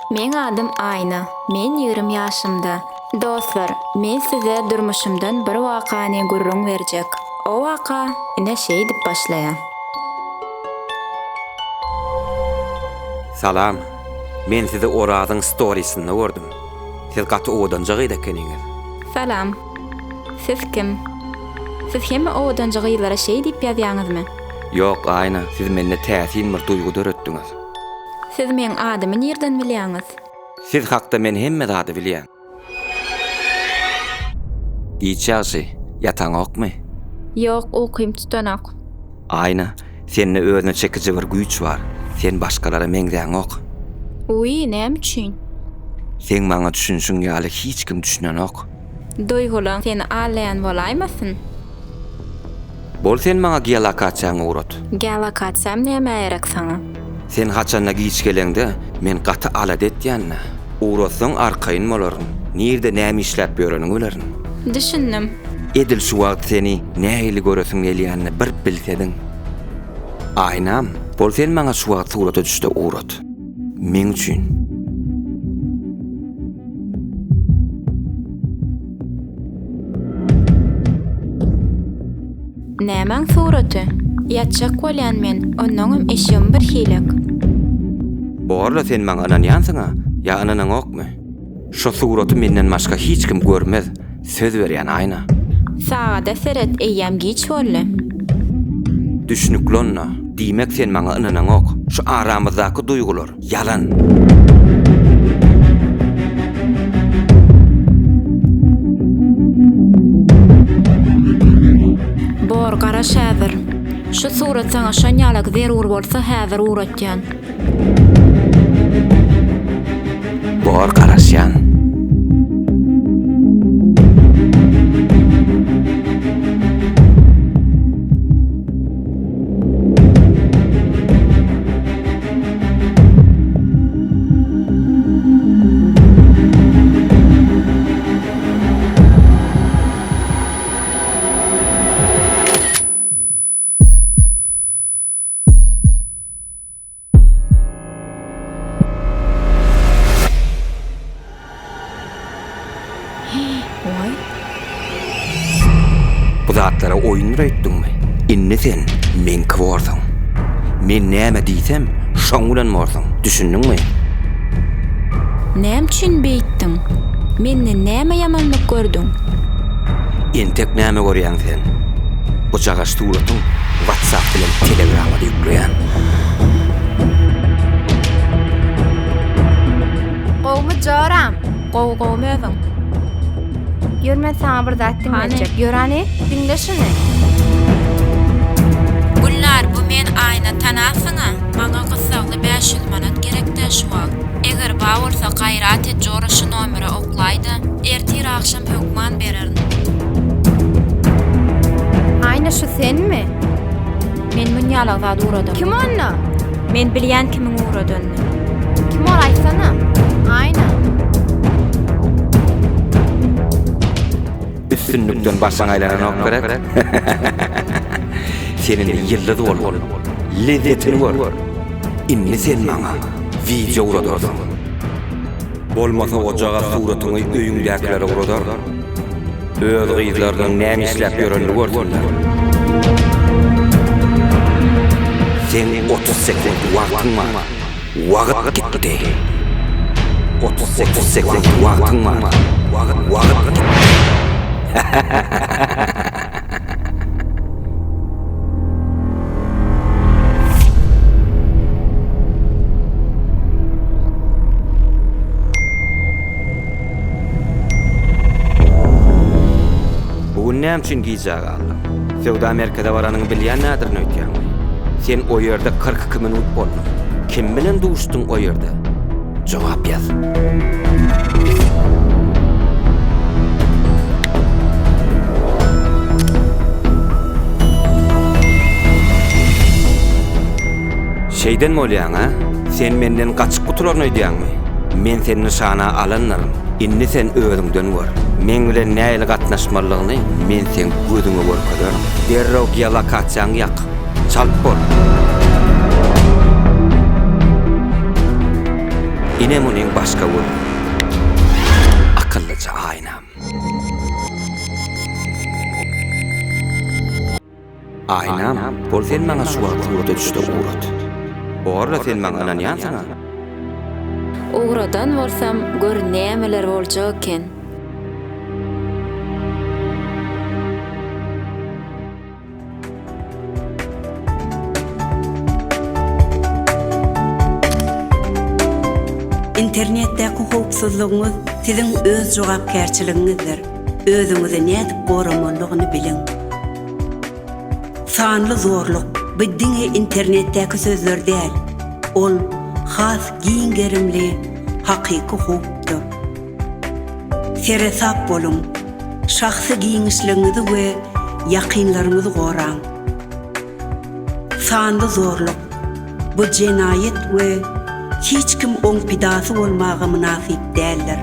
Meň adym Aýna. Men 20 ýaşymda. Dostlar, men size durmuşymdan bir wakany gürrüň berjek. O waka ine şeýdip başlaýar. Salam. Men sizi Orazyň storisinde gördüm. Siz gaty owadanja gyz ekeniňiz. Salam. Siz kim? Siz hemme owadanja gyzlara şeý diýip ýazýaňyzmy? Ýok, Aýna, siz mende täsin bir duýgy döretdiňiz. Siz meň adymy nirden bilýäňiz? Siz hakda men hemme zady bilýän. Giç ýagşy, ýataňokmy? Ýok, ukym tutanok. Aýna, sende özüne çekiji bir güýç bar. Sen başgalara meňzäňok. Wiý, näme üçin? Seň maňa düşünşiň ýaly hiç kim düşünenok. Duýgulaň seni aldaýan bolaýmasyn? Bol sen maňa geolokasiýaňy ugrat. Geolokasiýam nämä gerek saňa? Sen haçanda giç geleňde men gaty alada etýän-dä. Ugratsaň arkaýyn bolaryn. Nirde näme işläp ýöreniňi bilerin. Düşündim. Edil şu wagt seni nähili göresim gelýänini bir bilsediň. Aýnam, bol sen maňa şu wagt surata düşde ugrat. Meň üçin. Nämäň suraty? Ýatjak bolýan men, onnoňam eşigim birhilek. Borla sen maňa ynanýansyňa ýa ynanaňokmy? Şo suraty menden başga hiç kim görmez, söz berýän Aýna. Sagada seret, eýýäm giç boldy. Düşnükli onda. Diýmek sen maňa ynanaňok. Şu aramyzdaky duýgular Ýalan. Bor, garaş häzir. Şu surat saňa şonýalak zerur bolsa häzir ugratýan. Bor, garaşýan. Oý. Bu zatlara oýundyr öýtdüňmi? Indi sen meňki borsuň. Men näme diýsem, şoň bilen borsuň. Düşündiňmi? Näme üçin beýtdiň? Menden näme ýamanlyk gördüň? Entek näme görýäň sen? Bu jagaş suratyň WhatsApp bilen Telegrama-da ýükleýän. Gowumy joram? Gowy gowumy özüň? Ýör men saňa bir zat diňletjek. Ýör hany, diňle şuny. Gülnar bu men Aýna tanarsyňa? Maňa gyssagly 500 manat gerekdä şu wagt. Eger ba bolsa gaýrat et jora şu nomere oklaýda. Ertir agşam hökman bererin. Aýna şu senmi? Men munýalak zat ugradamok. Kim onda? Men bilýän kimiň ugradanyny. Kim ol aýtsana? Aýna. Üstünlikden başyň aýlananok gerek? Sen indi ýyldyz bol. Lezzetini gör. Indi sen maňa wideo ugradarsyň. Bolmasa ojagaz suratyňy öýüňdäkilere ugradaryn. Öz gyzlarynyň näme işläp ýörenini görsünler. Seň 30 sekunt wagtyň bar. Wagyt gitdi. 30 sekunt wagtyň bar. Wagyt gitdi. Bu gün näme üçin gijä galdyň? Söwda merkeze baranyňy bilýän nädirin öýtýäňmi? Sen o ýerde 42 minut bolduň. Kim bilen duşduň o ýerde? Jogap ýaz. Şeýden bolýaň-a? Sen menden gaçyp gutularyn öýdýäňmi? Men seni nyşana alandyryn. Indi sen özüňden gör. Meň bilen nähili gatnaşmalydygyny men seň gözüňe görkezerin. Derrew geolokasiýaňy ýak. Çalt bol! Ine munyň başga gürrüňi. Akyllyja Aýnam. Aýnam, bol sen maňa şu wagt surata düşde ugrat. Borla sen maňa ynanýansyňa. Ugradan bolsam gör nämeler boljak eken. Internetdäki howpsuzlygyňyz siziň öz jogapkärçiligiňizdir. Özüňizi nädip goramalydygyny biliň. Sanly zorluk, bu diňe internetdäki sözler däl, ol has giň gerimli hakyky howpdur. Seresap boluň, şahsy giňişligiňizi we ýakynlaryňyzy goraň. Sanly zorluk, bu jenaýat we hiç kim oň pidasy bolmaga mynasyp däldir.